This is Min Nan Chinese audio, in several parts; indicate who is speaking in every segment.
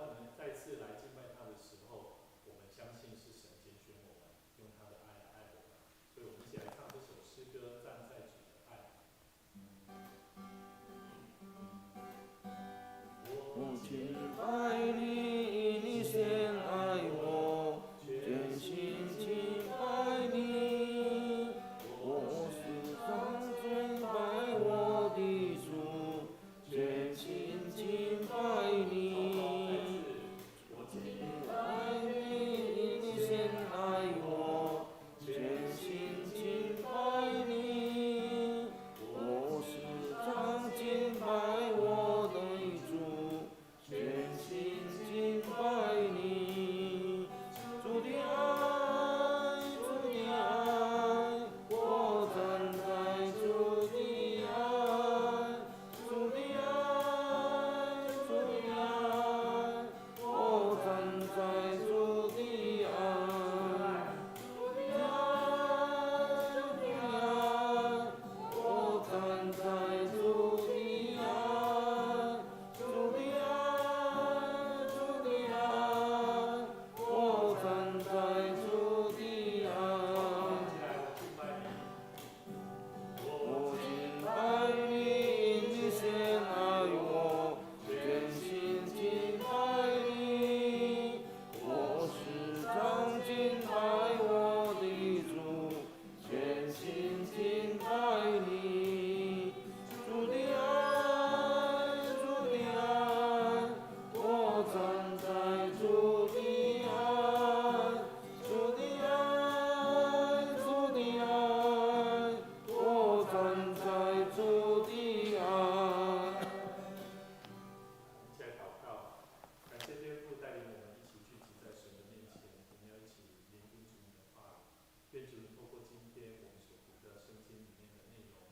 Speaker 1: 當我們再次來敬拜他的時候，我們相信是神揀選我們，用他的愛來愛我們。所以，我們一起來唱這首詩歌《站在主的愛》。
Speaker 2: 我敬拜你，你先愛我，全心敬拜你。我時常敬拜我的主，全心敬拜你。
Speaker 1: 我
Speaker 2: 敬拜你，你先愛我，全心敬拜你。我時常敬拜我的主，全心敬拜你。主的愛，主的愛，我站在主的愛，主的愛，主的愛，我站在主的愛。主的愛，主的愛，我站在主的愛，主的愛，主的愛，我站在主的愛。
Speaker 1: 起來，我敬拜你。
Speaker 2: 我敬拜你，你先愛我，全心敬拜你。我時常敬拜我的主，全心敬拜你。主的愛，主的愛，我站在主的愛，主的愛，主的愛，我站在主的愛。
Speaker 1: 一起來禱告，感謝天父帶領我們一起聚集在神的面前，我們要一起聆聽主你的話語。願主你透過今天我們所讀的聖經裡面的內容，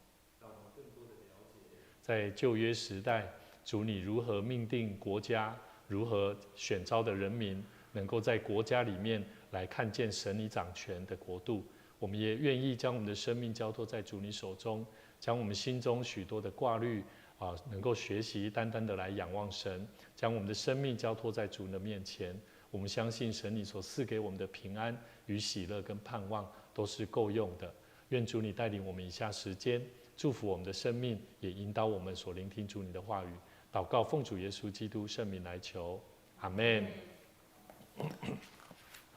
Speaker 1: 讓我們更多的了解在舊約時代，主你如何命定國家，如何選召的人民，能夠在國家裡面來看見神你掌權的國度。我們也願意將我們的生命交託在主你手中，將我們心中許多的掛慮啊，能夠學習單單的來仰望神，將我們的生命交託在主的面前。我們相信神你所賜給我們的平安與喜樂跟盼望都是夠用的。願主你帶領我們以下時間，祝福我們的生命，也引導我們所聆聽主你的話語。禱告奉主耶穌基督聖名來求，阿門。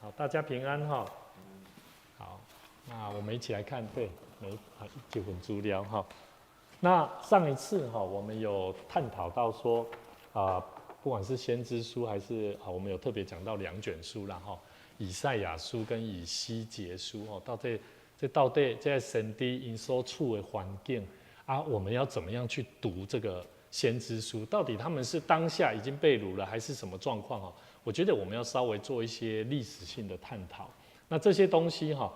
Speaker 1: 好，大家平安哈。好，那我們一起來看，對，沒啊，結婚資料哈。那上一次哈，我們有探討到說，啊，不管是先知書還是啊，我們有特別講到兩卷書啦哈，以賽亞書跟以西結書哦，到底這到底這先知𪜶所處的環境啊，我們要怎麼樣去讀這個先知書？到底他們是當下已經被擄了，還是什麼狀況哦？我覺得我們要稍微做一些歷史性的探討。那這些東西哈，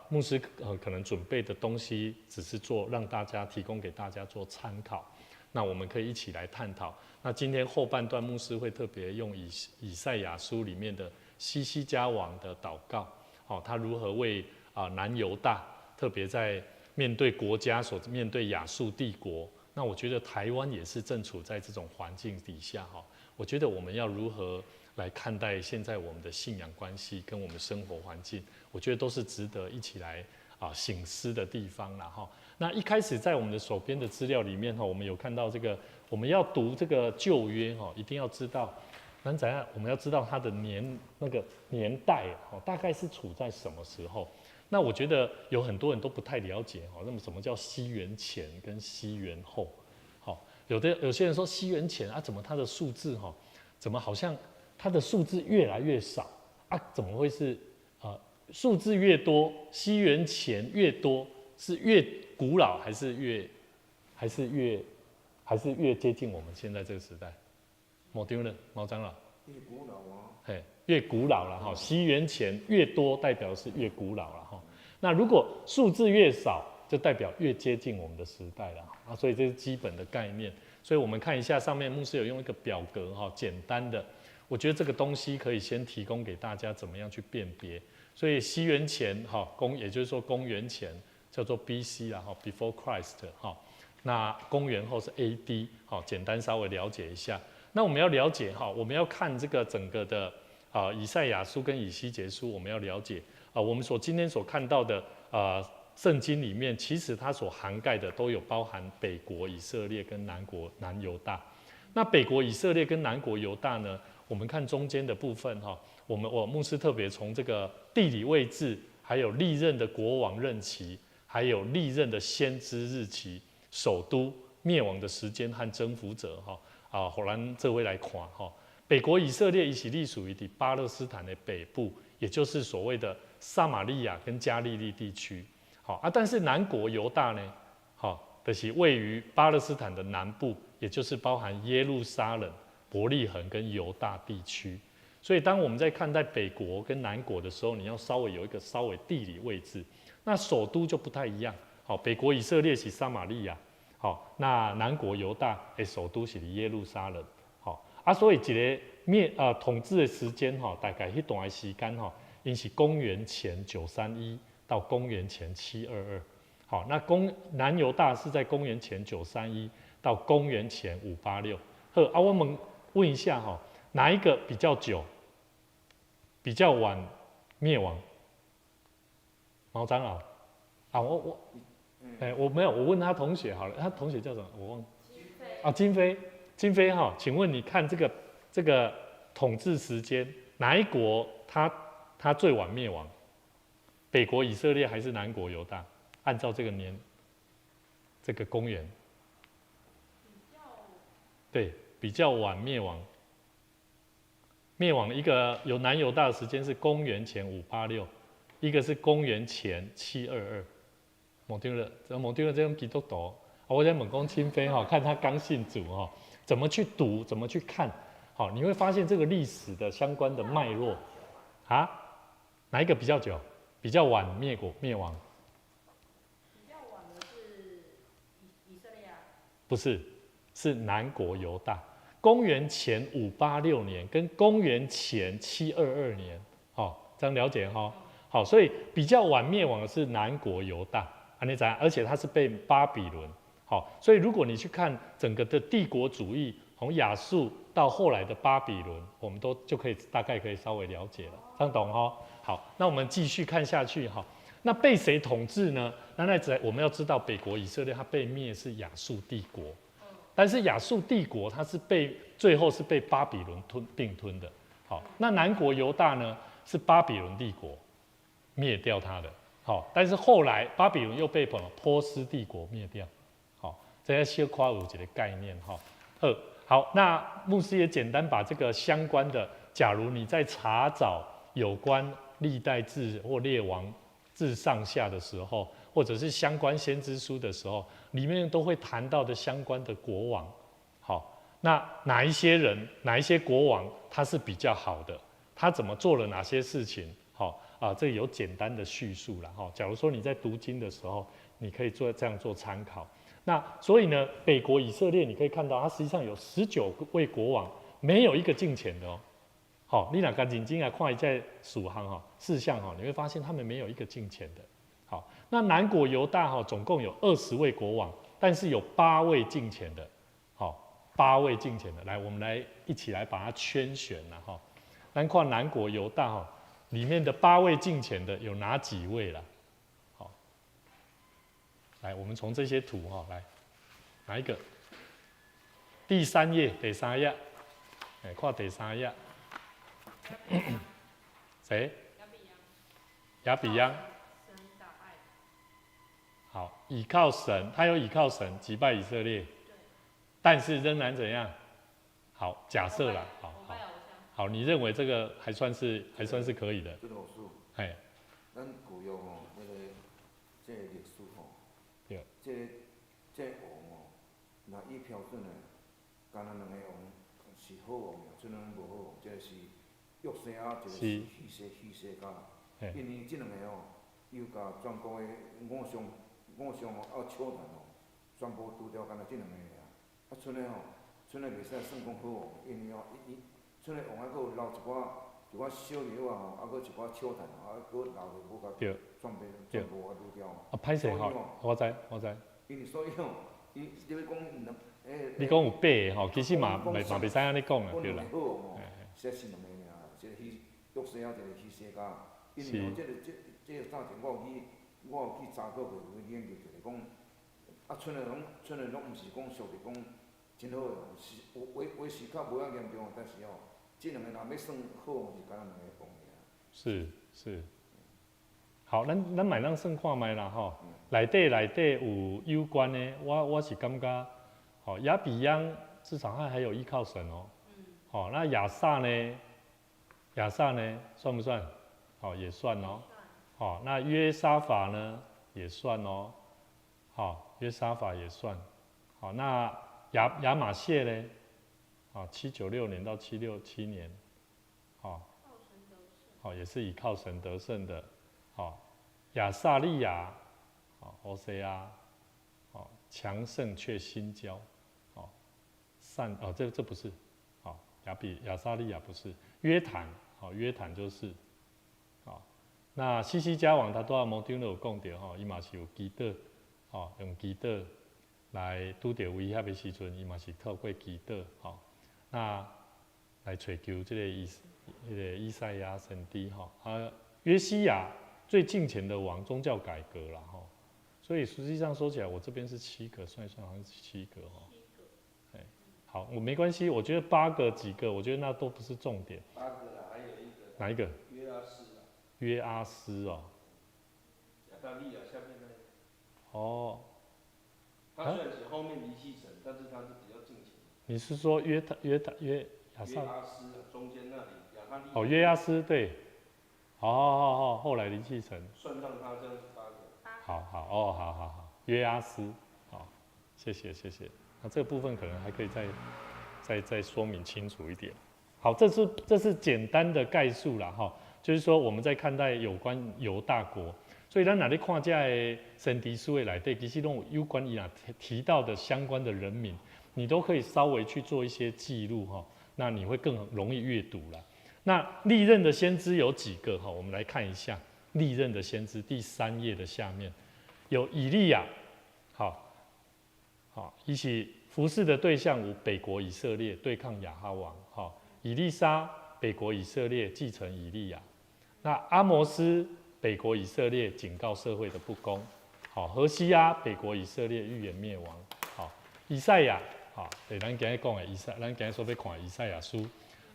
Speaker 1: 牧師可能準備的東西只是做讓大家提供給大家做參考。那我們可以一起來探討。那今天後半段牧師會特別用以賽亞書裡面的希西家王的禱告，好，他如何為啊南猶大，特別在面對國家所面對亞述帝國。那我覺得台灣也是正處在這種環境底下哈。我覺得我們要如何來看待現在我們的信仰關係跟我們生活環境，我覺得都是值得一起來啊省思的地方了哈。那一開始在我們的手邊的資料裡面哈，我們有看到這個，我們要讀這個舊約哈，一定要知道，那怎樣？我們要知道它的那個年代哦，大概是處在什麼時候？那我覺得有很多人都不太了解哦，那麼什麼叫西元前跟西元後？好，有些人說西元前啊，怎麼它的數字哈，怎麼好像它的數字越來越少啊？怎麼會是啊？數字越多，西元前越多，是越古老還是越接近我們現在這個時代？冇丟了，毛長老。
Speaker 2: 越古老啊。
Speaker 1: 嘿，越古老了哈。西元前越多，代表是越古老了哈。那如果數字越少，就代表越接近我們的時代了啊。所以這是基本的概念。所以我們看一下上面牧師有用一個表格哈，簡單的，我覺得這個東西可以先提供給大家怎麼樣去辨別。所以西元前哈也就是說公元前叫做 B.C. 啦哈，Before Christ 哈。那公元後是 A.D. 好，簡單稍微了解一下。那我們要了解哈，我們要看這個整個的啊以賽亞書跟以西結書，我們要了解啊，我們所今天所看到的啊聖經裡面，其實它所涵蓋的都有包含北國以色列跟南國南猶大。那北國以色列跟南國猶大呢？我們看中間的部分哈，我牧師特別從這個地理位置，還有歷任的國王任期，還有歷任的先知日期、首都滅亡的時間和征服者哈啊，予咱做伙來看哈。北國以色列伊是隸屬於佇巴勒斯坦的北部，也就是所謂的撒瑪利亞跟加利利地區。好啊，但是南國猶大呢，好，就是位於巴勒斯坦的南部，也就是包含耶路撒冷、伯利恆跟猶大地區。所以當我們在看待北國跟南國的時候，你要稍微有一個稍微地理位置。那首都就不太一樣。好，北國以色列是撒瑪利亞，好，那南國猶大的首都是耶路撒冷。好啊，所以一個滅啊統治的時間哈，大概彼段的時間哈，𪜶是公元前931到公元前722。好，那南猶大是在公元前九三一到公元前586。好，啊，我們問一下哈，哪一個比較久？比較晚滅亡？毛長老啊，我，哎，我沒有，我問他同學好了，他同學叫什麼？我忘了。啊，金飛，金飛哈，請問你看這個統治時間，哪一國他最晚滅亡？北國以色列還是南國猶大？按照這個年，這個公元，對，比較晚滅亡。滅亡一個有南猶大的時間是公元前五八六，一個是公元前七二二。蒙丟了，蒙丟了這種基督徒，我在猛攻清飛哈，看他剛信主哈，怎麼去讀，怎麼去看，好，你會發現這個歷史的相關的脈絡啊，哪一個比較久？比較晚滅國滅亡？
Speaker 3: 比較晚的是以色列啊？
Speaker 1: 不是，是南國猶大。公元前五八六年跟公元前七二二年，好，這樣了解哈。好，所以比較晚滅亡的是南國猶大，按呢知，而且它是被巴比倫。好，所以如果你去看整個的帝國主義，從亞述到後來的巴比倫，我們都就可以大概可以稍微了解了，這樣懂哈？好，那我們繼續看下去哈。那被誰統治呢？那在我們要知道，北國以色列它被滅是亞述帝國。但是亞述帝國它是被最後是被巴比倫吞併吞的。好，那南國猶大呢是巴比倫帝國滅掉它的。好，但是後來巴比倫又被波斯帝國滅掉。好，這些小可有一個概念哈。好，那牧師也簡單把這個相關的，假如你在查找有關歷代志或列王志上下的時候，或者是相關先知書的時候，裡面都會談到的相關的國王。好，那哪一些人，哪一些國王他是比較好的？他怎麼做了哪些事情？好啊，這有簡單的敘述了哈。假如說你在讀經的時候，你可以做這樣做參考。那所以呢，北國以色列你可以看到，它實際上有19位國王，沒有一個敬虔的哦。好，你若共認真來看一下屬行哈四項哈，你會發現他們沒有一個敬虔的。好，那南國猶大哈總共有20位國王，但是有八位敬虔的。好，八位敬虔的，來，我們來一起來把它圈選了哈。咱看南國猶大哈裡面的八位敬虔的有哪幾位了？好，來，我們從這些圖哈來，哪一個？第三頁，第三頁，來看第三頁。誰？亞比央。好，倚靠神，他有倚靠神擊敗以色列，但是仍然怎樣？好，假設了，好好好，你認為這個還算是可以的？
Speaker 2: 這老師，
Speaker 1: 哎，
Speaker 2: 咱舊約吼，那個這個歷史吼，
Speaker 1: 對，
Speaker 2: 這個王吼，若以標準的，敢若兩个王是好王，這兩个無好王，這個是約西亞，一個是希西家，因為這兩个吼，又共全國的偶像吼，還有笑談吼，全部除掉，干焦這兩个爾。啊，賰的吼，賰的袂使算講好王，因為吼，伊賰的王還閣有留一寡小藥仔吼，啊，閣一寡笑談吼，啊，閣留著無共全部啊除掉。
Speaker 1: 啊，歹勢吼，我知我知。
Speaker 2: 因為所以吼，伊你欲講兩
Speaker 1: 你講有八个吼，其實嘛袂嘛袂使按呢講啦，對啦。
Speaker 4: 好吼，實在是兩個爾，一個希約西亞，一個希西家。因為吼，這個這這個早前我有去查考過，有研究一下講，啊，賰的攏賰的攏毋是講屬於講真好的，是有話話是較無遐嚴重，但是吼，這兩個若欲算好王是敢若兩個王爾。
Speaker 1: 是是。好，咱咱嘛會當算看覓啦吼，內底內底有有關的，我是感覺，吼亞比央至少他還有依靠神哦。好，那亞薩呢？亞薩呢？算不算？好，也算哦。好，那約沙法呢？也算哦。好，約沙法也算。好，那亞亞瑪謝呢？啊，796年到767年，好，好，也是倚靠神得勝的。好，亞撒利雅，好，何西阿，好，強盛卻心驕，好，善，哦，這不是，好，亞比亞撒利雅不是，約坦，好，約坦就是，好，那希西家王他拄仔牧長有講著吼，伊嘛是有祈禱，吼，用祈禱來拄著威脅的時陣，伊嘛是透過祈禱，吼，那來揣求這個以彼個以賽亞先知，吼，啊，約西亞最敬虔的王，宗教改革了吼，所以實際上說起來，我這邊是七個，算一算好像是七個吼。哎，好，我沒關係，我覺得八個幾個，我覺得那都不是重點。
Speaker 2: 八個了，還有一個。
Speaker 1: 哪一個？
Speaker 2: 約阿斯啊。
Speaker 1: 約阿斯哦。
Speaker 2: 亞大利亞下面那個。
Speaker 1: 哦。
Speaker 2: 他雖然是後面離棄神，但是他是比較敬虔。
Speaker 1: 你是說約他約他約亞薩？
Speaker 2: 約阿斯啊，中間那裡亞他利。
Speaker 1: 哦，約阿斯對。好好好好，後來離棄神。
Speaker 2: 算上他這樣是八個。
Speaker 1: 好好哦，好好好，約阿斯，好，謝謝謝謝。那這個部分可能還可以再說明清楚一點。好，這是簡單的概述啦，哈，就是說我們在看待有關猶大國，所以咱若咧看這个先知書的內底，其實攏有關伊若提到的相關的人名，你都可以稍微去做一些記錄哈，那你會更容易閱讀啦。那歷任的先知有幾個哈？我們來看一下歷任的先知，第三頁的下面有以利亞，好，好，一起服侍的對象有北國以色列對抗亞哈王，好，以利沙北國以色列繼承以利亞，那阿摩司北國以色列警告社會的不公，好，何西阿北國以色列預言滅亡，好，以賽亞，好，對，咱今日講的以賽，咱今日說欲看以賽亞書，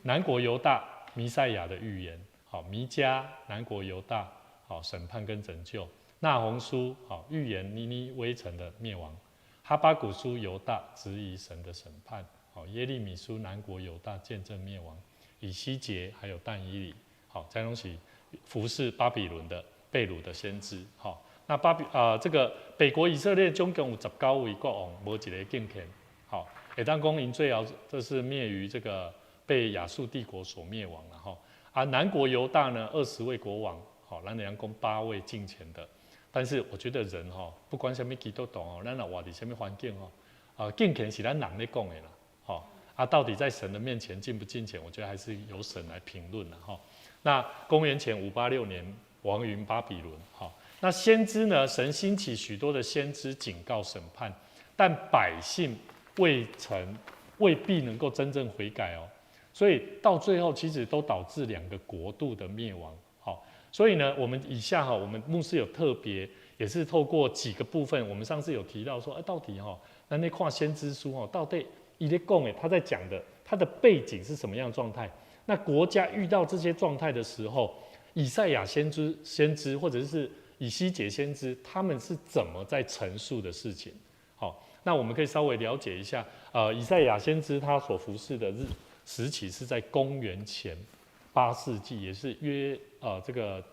Speaker 1: 南國猶大。彌賽亞的預言，好，彌迦南國猶大，好，審判跟拯救，那鴻書，好，預言尼尼微城的滅亡，哈巴谷書猶大質疑神的審判，好，耶利米書南國猶大見證滅亡，以西結還有但以理，好，這攏是服侍巴比倫的被擄的先知，好，那巴比啊，這個北國以色列總共有19位國王，無一个敬虔，好，會當講𪜶最後這是滅於這個。被亞述帝國所滅亡了哈，啊，南國猶大呢，20位國王，好，咱兩共八位敬虔的，但是我覺得人哈，不管啥物基督徒哦，咱若活佇啥物環境哦，啊，敬虔是咱人咧講的啦，吼，啊，到底在神的面前敬不敬虔，我覺得還是由神來評論的哈。那公元前586年亡於巴比倫，哈，那先知呢，神興起許多的先知警告審判，但百姓未曾未必能夠真正悔改哦。所以到最後，其實都導致兩個國度的滅亡。好，所以呢，我們以下哈，我們牧師有特別，也是透過幾個部分，我們上次有提到說，哎，到底哈，咱咧看先知書哦，到底伊咧講的，他在講的，他的背景是什麼樣的狀態？那國家遇到這些狀態的時候，以賽亞先知或者是以西結先知，他們是怎麼在陳述的事情？好，那我們可以稍微了解一下，以賽亞先知他所服侍的日時期是在公元前8世紀，也是約這個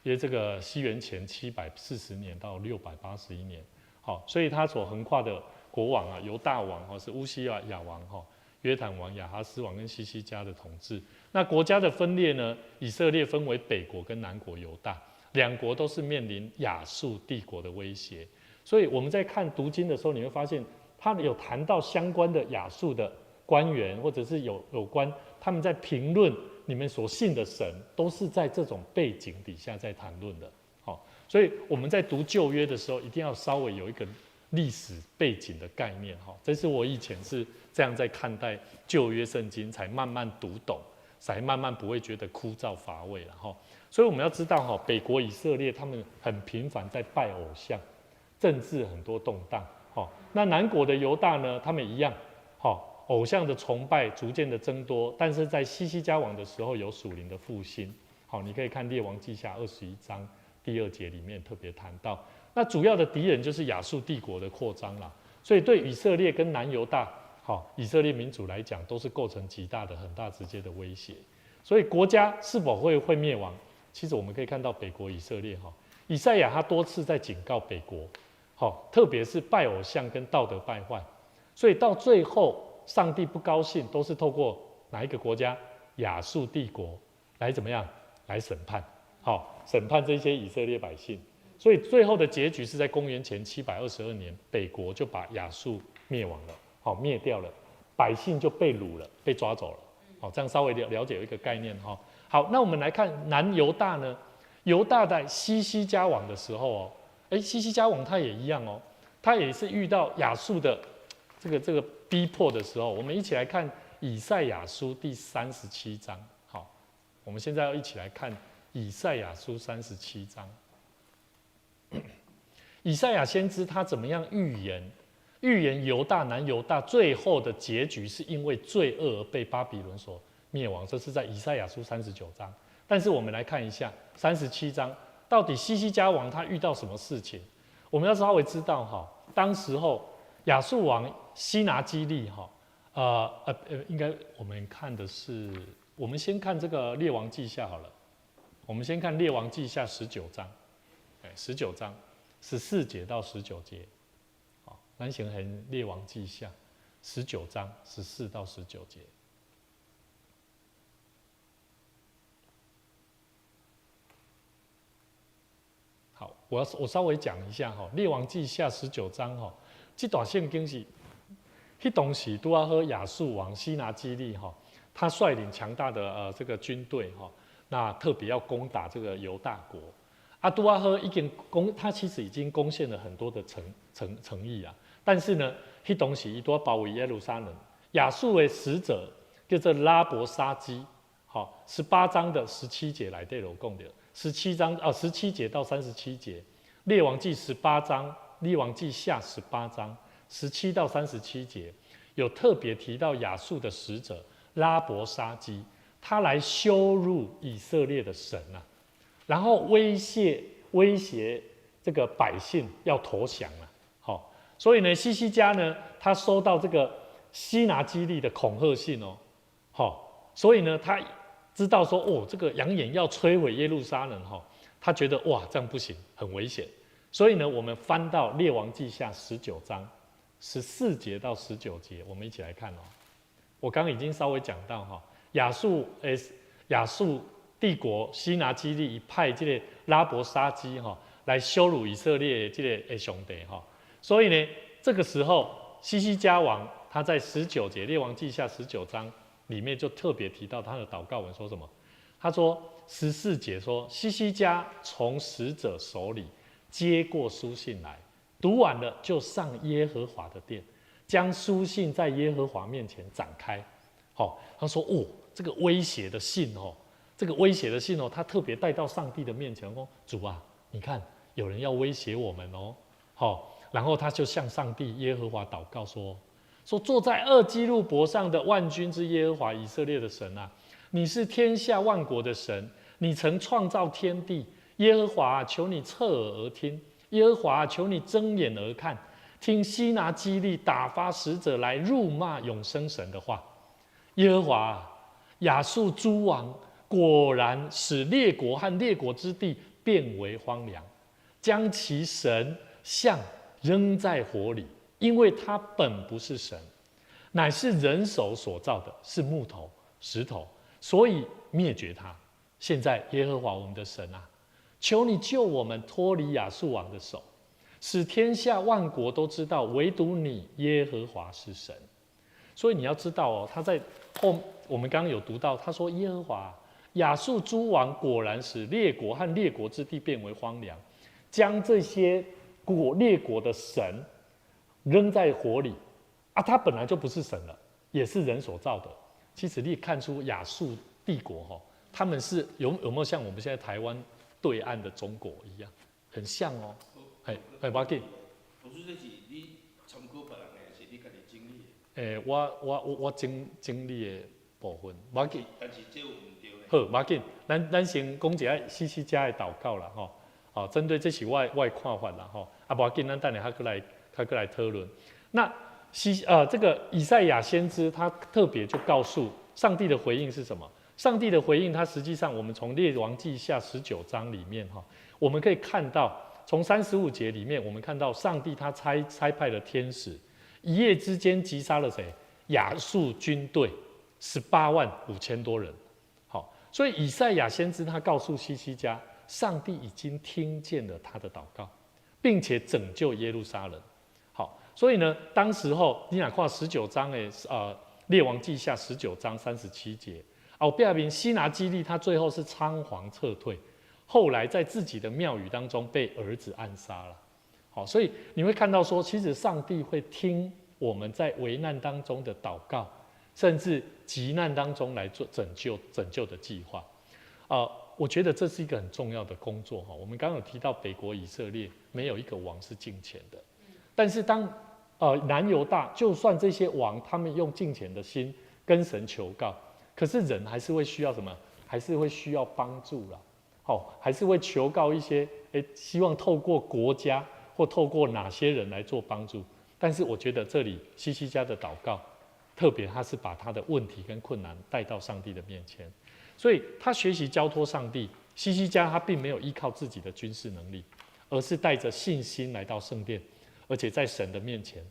Speaker 1: 約這個西元前740年到681年。好，所以他所橫跨的國王啊，猶大王哈是烏西亞王哈、約坦王、亞哈斯王跟希西家的統治。那國家的分裂呢？以色列分為北國跟南國猶大，兩國都是面臨亞述帝國的威脅。所以我們在看讀經的時候，你會發現他有談到相關的亞述的官員，或者是有關他們在評論你們所信的神，都是在這種背景底下在談論的。好，所以我們在讀舊約的時候，一定要稍微有一個历史背景的概念哈。这是我以前是这样在看待旧约圣经，才慢慢读懂，才慢慢不会觉得枯燥乏味了哈。所以我们要知道哈，北国以色列他们很频繁在拜偶像，政治很多动荡。好，那南国的犹大呢，他们一样，好，偶像的崇拜逐渐的增多，但是在西西家王的时候有属灵的复兴。好，你可以看列王记下21章第2节里面特别谈到，那主要的敌人就是亚述帝国的扩张啦，所以对以色列跟南犹大，好，以色列民族来讲，都是构成极大的、很大直接的威胁。所以国家是否会灭亡？其实我们可以看到北国以色列，哈，以赛亚他多次在警告北国，好，特别是拜偶像跟道德败坏，所以到最后上帝不高兴，都是透过哪一个国家？亚述帝国来怎么样？来审判，好，审判这些以色列百姓。所以最后的结局是在公元前722年，北国就把亚述灭亡了，好，灭掉了，百姓就被掳了，被抓走了。好，这样稍微了解一个概念哈。好，那我们来看南犹大呢？犹大在西西家王的时候哦，西西家王他也一样哦，他也是遇到亚述的这个逼迫的时候。我们一起来看以赛亚书第37章。好，我们现在要一起来看以赛亚书三十七章。以赛亚先知他怎么样预言？预言犹大南犹大最后的结局是因为罪恶而被巴比伦所灭亡，这是在以赛亚书39章。但是我们来看一下37章，到底西西家王他遇到什么事情？我们要稍微知道哈，当时候亚述王西拿基立哈，应该我们看的是，我们先看这个列王记下好了。我们先看列王记下十九章，十九章14节到19节。好，咱先看列王记下十九章14到19节。好，我稍微讲一下哈，列王记下十九章哈，这段圣经是，彼当时拄仔好亚述王西拿基立哈，他率领强大的这个军队哈，那特别要攻打这个犹大国。啊，拄仔好已经攻，他其实已经攻陷了很多的城邑啊，但是呢，彼当时伊拄仔包围耶路撒冷，亚述的使者叫做拉伯沙基，好，18章的17节内底就讲到。17章啊，17节到37节，《列王记》十八章，《列王记下》十八章17到37节，有特别提到亚述的使者拉伯沙基，他来羞辱以色列的神啊，然后威胁这个百姓要投降啊。好，所以呢，西西家呢，他收到这个西拿基立的恐吓信哦，好，所以呢，他知道说哦，这个扬言要摧毁耶路撒冷哈，他觉得哇，这样不行，很危险。所以呢，我们翻到列王记下十九章14节到19节，我们一起来看哦。我刚刚已经稍微讲到哈，亚述帝国西拿基立派这个拉伯沙基哈来羞辱以色列这个的上帝哈。所以呢，这个时候西西家王他在十九节列王记下十九章里面就特别提到他的祷告文说什么？他说14节说西西家从使者手里接过书信来，读完了就上耶和华的殿，将书信在耶和华面前展开。好，他说哦，这个威胁的信哦，这个威胁的信哦，他特别带到上帝的面前说：主啊，你看有人要威胁我们哦。好，然后他就向上帝耶和华祷告说：说坐在二基路伯上的万军之耶和华以色列的神啊，你是天下万国的神，你曾创造天地。耶和华，求你侧耳而听；耶和华，求你睁眼而看，听西拿基立打发使者来辱骂永生神的话。耶和华，亚述诸王果然使列国和列国之地变为荒凉，将其神像扔在火里，因为他本不是神，乃是人手所造的，是木头、石头，所以灭绝他。现在耶和华我们的神啊，求你救我们脱离亚述王的手，使天下万国都知道，唯独你耶和华是神。所以你要知道哦，他在后我们刚刚有读到，他说耶和华亚述诸王果然使列国和列国之地变为荒凉，将这些国列国的神扔在火里啊，他本来就不是神了，也是人所造的。其实你看出亚述帝国哈，他们是有没有像我们现在台湾对岸的中国一样，很像哦。嘿，嘿，無要緊。
Speaker 5: 我說這是你參考別人的，還是你家己整理
Speaker 1: 的？欸，我整理的部分，無要緊。
Speaker 5: 但是這有毋對咧。
Speaker 1: 好，無要緊，咱先講一下希西家的禱告啦，吼。好，針對這是我的看法啦，吼。啊，無要緊，咱等下較閣來討論。那這個以賽亞先知他特別就告訴上帝的回應是什麼？上帝的回應，他實際上我們從列王紀下19章裡面哈，我們可以看到，從35節裡面，我們看到上帝他差派了天使，一夜之間擊殺了誰？亞述軍隊18萬5千多人。好，所以以賽亞先知他告訴希西家，上帝已經聽見了他的禱告，並且拯救耶路撒冷。好，所以呢，當時候你若看十九章的列王紀下十九章三十七節，後壁面西拿基立他最後是倉皇撤退，後來在自己的廟宇當中被兒子暗殺了。好，所以你會看到說，其實上帝會聽我們在危難當中的禱告，甚至急難當中來做拯救的計劃。我覺得這是一個很重要的工作哈。我們剛剛有提到北國以色列沒有一個王是敬虔的，但是當南猶大，就算這些王他們用敬虔的心跟神求告，可是人還是會需要什麼？還是會需要幫助啦。好，還是會求告一些，希望透過國家或透過哪些人來做幫助。但是我覺得這裡希西家的禱告，特別他是把他的問題跟困難帶到上帝的面前，所以他學習交託上帝。希西家他並沒有依靠自己的軍事能力，而是帶着信心來到聖殿，而且在神的面前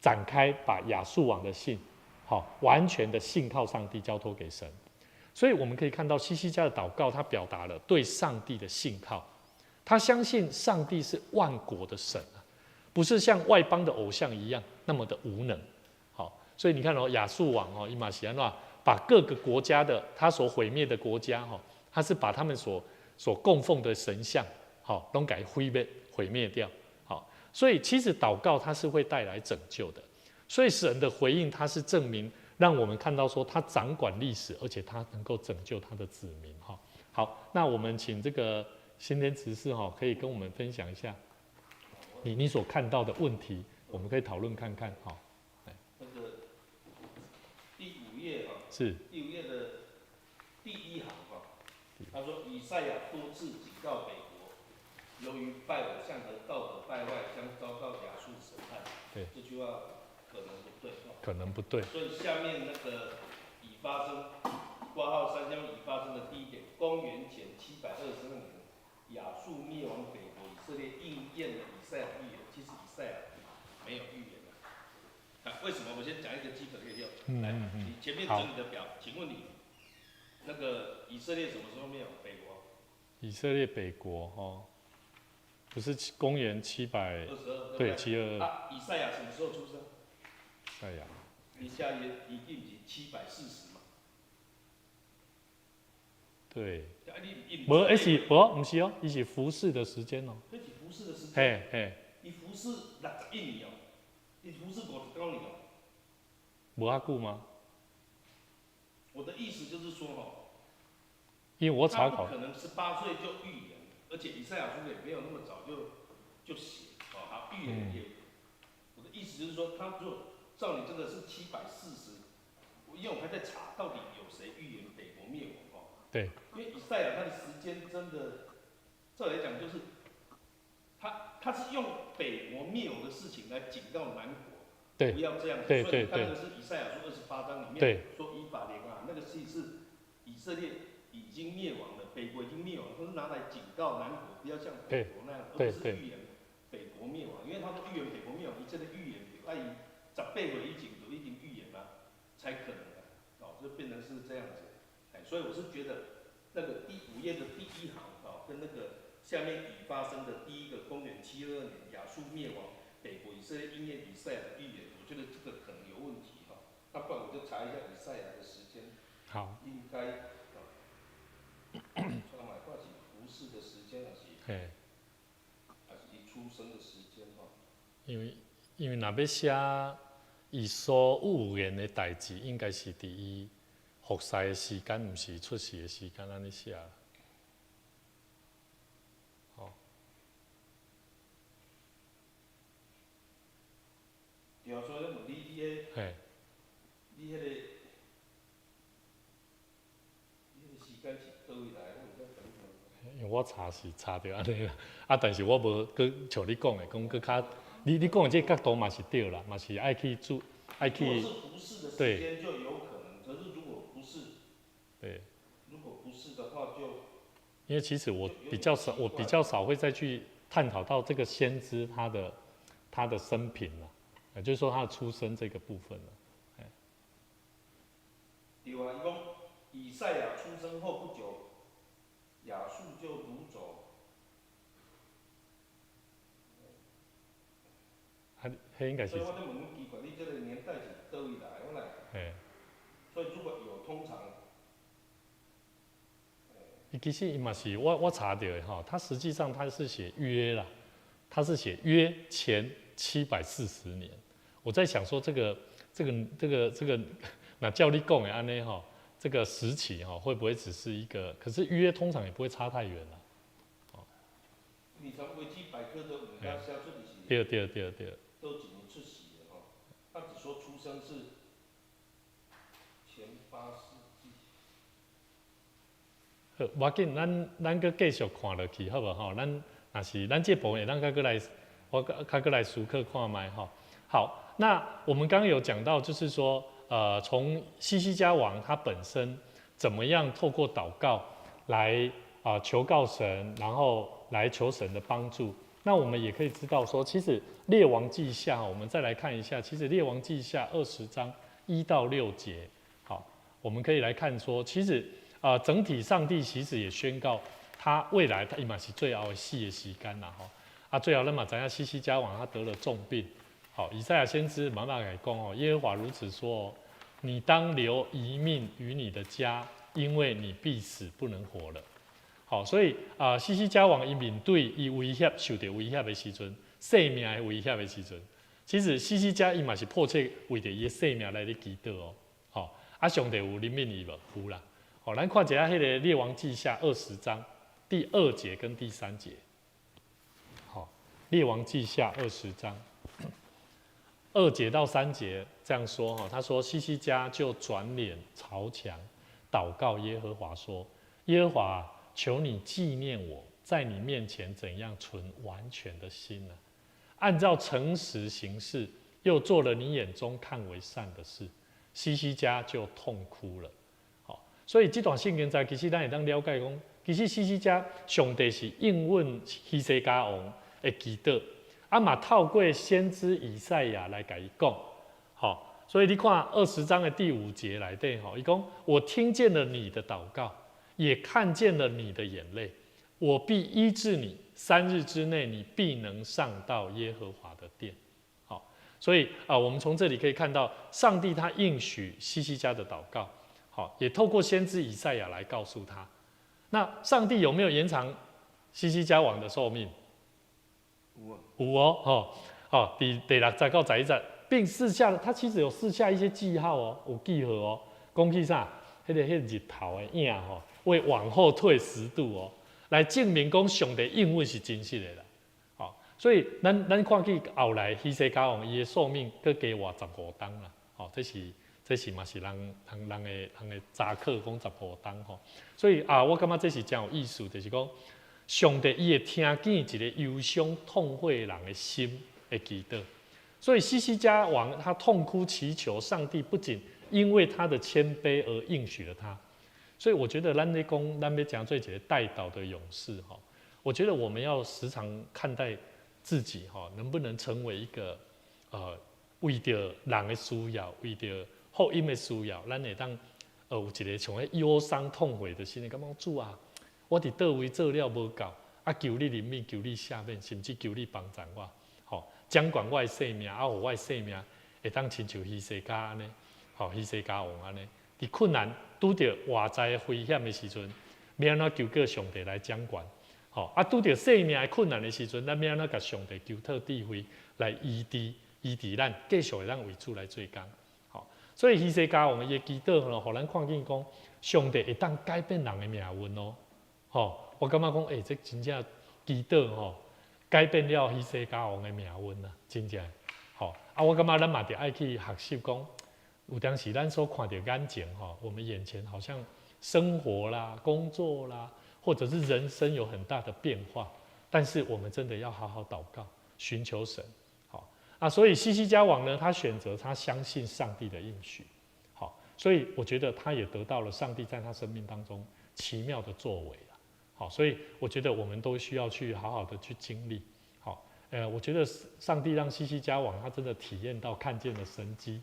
Speaker 1: 展開把亞述王的信，好，完全的信靠上帝，交託給神。所以我們可以看到希西家的禱告，他表達了對上帝的信靠，他相信上帝是萬國的神啊，不是像外邦的偶像一樣那麼的無能。好，所以你看哦，亞述王哦，伊嘛是按怎把各個國家的他所毀滅的國家哈，他是把他們所供奉的神像，好，攏共毀滅掉。好，所以其實禱告它是會帶來拯救的。所以神的回應，它是證明讓我們看到說他掌管歷史，而且他能夠拯救他的子民。哈，好，那我們請這個新天執事哈，可以跟我們分享一下你所看到的問題，我們可以討論看看。哈，
Speaker 5: 那個第五頁哈，第五頁的第一行哈，他說以賽亞多次警告北國，由於拜偶像和道德敗壞，將遭到亞述審判。這句話可能不對。
Speaker 1: 可能不對。
Speaker 5: 所以下面那個已發生，括號三下面已發生的第一點，公元前722年，亞述滅亡北國以色列，應驗了以賽亞預言。其實以賽亞沒有預言啊。為什麼？我先講一個基本的要。來，你前面整理的表，請問你，那個以色列什麼時候滅亡北國？
Speaker 1: 以色列北國哦，不是公元七百
Speaker 5: 二十二，
Speaker 1: 對，722。
Speaker 5: 啊，以賽亞什麼時候出生？
Speaker 1: 以賽亞。
Speaker 5: 以賽亞一定是740嘛？
Speaker 1: 對。無，彼是無，毋是哦，伊是服侍的時間哦。
Speaker 5: 彼是服侍的時間。
Speaker 1: 嘿嘿。
Speaker 5: 伊服侍61年哦，伊服侍59年哦。
Speaker 1: 無遐久嗎？
Speaker 5: 我的意思就是說，吼，
Speaker 1: 因為我查考，
Speaker 5: 他不可能18歲就預言，而且以賽亞書也沒有那麼早就寫，哦，好預言也。我的意思就是說，他如果照你這個是七百四十，因為我還在查到底有誰預言北國滅亡哦。因為以賽亞他的時間真的，照來講就是，他是用北國滅亡的事情來警告南國，不要這樣子。所以他那個是以賽亞書28章裡面說以法蓮啊，那個是以色列已經滅亡了，北國已經滅亡，他是拿來警告南國不要像北國那樣，而不是預言北國滅亡。因為他說預言北國滅亡，以這個預言，愛18歲以前就已經預言了，才可能的，哦，就變成是這樣子。哎，所以我是覺得那個第五頁的第一行哦，跟那個下面已發生的第一個公元722年亞述滅亡北國以色列應驗以賽亞的預言，我覺得這個可能有問題哈。那不然我就查一下以賽亞的時間。
Speaker 1: 好。
Speaker 5: 應該，出來看是服侍的時間，還是還是伊出生的時間哈？
Speaker 1: 因為因為若欲寫伊所預言的代誌，應該是佇伊服侍的時間，毋是出世的時間按呢寫。吼。
Speaker 5: 對啊，所以問你，你彼，你彼个，你彼个時間是佗位來？我會使共你問。
Speaker 1: 因為我查是查著按呢啦，啊，但是我無閣像你講的，講閣較，你你講的這個角度嘛是對啦，嘛是愛去注，愛去。
Speaker 5: 如果是服侍的時間就有可能，可是如果不是，
Speaker 1: 對，
Speaker 5: 如果不是的話就。
Speaker 1: 因為其實我比較少，我比較少會再去探討到這個先知他的生平啦，也就是說他的出生這個部分啦。
Speaker 5: 對啊，伊講以賽亞出生後不久，亞述就擄走。
Speaker 1: 啊，彼應該是。
Speaker 5: 所以我咧問你奇怪，你這個年代是佗位來？我來。所以如果有通常。
Speaker 1: 伊其實伊嘛是我查著的吼，他實際上他是寫約啦，他是寫約前740年。我在想說這個這個這個這個，那照你講的按呢吼，這個時期吼會不會只是一個？可是約通常也不會差太遠啦。哦。
Speaker 5: 你從維基百科都毋敢寫出是。
Speaker 1: 對對對對。
Speaker 5: 佗一年出世的吼，他只說出生是前8世紀。
Speaker 1: 好，無要緊，咱咱閣繼續看落去，好無吼？咱若是咱這部分會當閣閣來，我閣較閣來思考看覓吼。好，那我們剛剛有講到，就是說，從希西家王他本身怎麼樣透過禱告來啊求告神，然後來求神的幫助。那我們也可以知道說，其實列王紀下，我們再來看一下，其實列王紀下20章1到6節，好，我們可以來看說，其實整體上帝其實也宣告，他未來他伊嘛是最後死的時間啦，吼。啊，最後咱嘛知影希西家王他得了重病，好，以賽亞先知慢慢來講哦，耶和華如此說，你當留遺命於你的家，因為你必死不能活了。好，所以啊，希西家王伊面對伊威脅受著威脅的時陣，性命的威脅的時陣，其實希西家伊嘛是迫切為著伊的性命來咧祈禱哦。好，啊，上帝有憐憫伊無？有啦。好，咱看一下彼个列王紀下20章第2節跟第3節。好，列王紀下二十章2節到3節這樣說哈，他說希西家就轉臉朝牆禱告耶和華說：耶和華，求你紀念我在你面前怎樣存完全的心呢？按照誠實行事，又做了你眼中看為善的事。希西家就痛哭了。好，所以這段聖經在其實咱會當了解講，其實希西家上帝是應允希西家王的祈禱，啊嘛透過先知以賽亞來共伊講。好，所以你看20章的第5節內底吼，伊講我聽見了你的禱告，也看見了你的眼淚，我必醫治你，3日之內你必能上到耶和華的殿。好，所以啊，我們從這裡可以看到，上帝他應許希西家的禱告，好，也透過先知以賽亞來告訴他。那上帝有沒有延長希西家王的壽命？
Speaker 4: 有啊。
Speaker 1: 有哦，吼，哦，佇第6節到11節，並賜下了，他其實有賜下一些記號哦，有記號哦，講起啥？彼個日頭的影吼，會往後退10度哦，來證明講上帝應允是真實的啦。吼，所以咱看見後來希西家王伊的壽命閣加活15冬啦。吼，這是嘛是人人人的人的查考講十五冬吼。所以啊，我感覺這是真有意思，就是講上帝伊會聽見一個憂傷痛悔人的心的祈禱。所以希西家王他痛哭祈求上帝，不僅因為他的謙卑而應許了他。所以我覺得咱咧講，咱欲成做一個代禱的勇士哈。我覺得我們要時常看待自己哈，能不能成為一個為著人的需要，為著福音的需要，咱會當有一個像彼憂傷痛悔的心，感覺主啊，我佇佗位做了無夠，啊求你憐憫，求你赦免，甚至求你幫助我，吼，掌管我的性命，啊，予我的性命會當親像希西家按呢，吼，希西家王按呢，佇困難拄著外在的危險的時陣，欲按怎求告上帝來掌管？吼，啊，拄著性命的困難的時陣，咱欲按怎共上帝求討智慧來醫治醫治咱，繼續會當為主來做工。吼，所以希西家王伊的祈禱吼，予咱看見講，上帝會當改變人的命運哦。吼，我感覺講，欸，這真正祈禱吼，改變了希西家王的命運啊，真正。吼，啊，我感覺咱嘛著愛去學習講，有當時咱所看著眼前吼，我們眼前好像生活啦、工作啦，或者是人生有很大的變化，但是我們真的要好好禱告，尋求神。好啊，所以希西家王呢，他選擇他相信上帝的應許。好，所以我覺得他也得到了上帝在他生命當中奇妙的作為。好，所以我覺得我們都需要去好好的去經歷。好，我覺得上帝讓希西家王他真的體驗到看見了神蹟。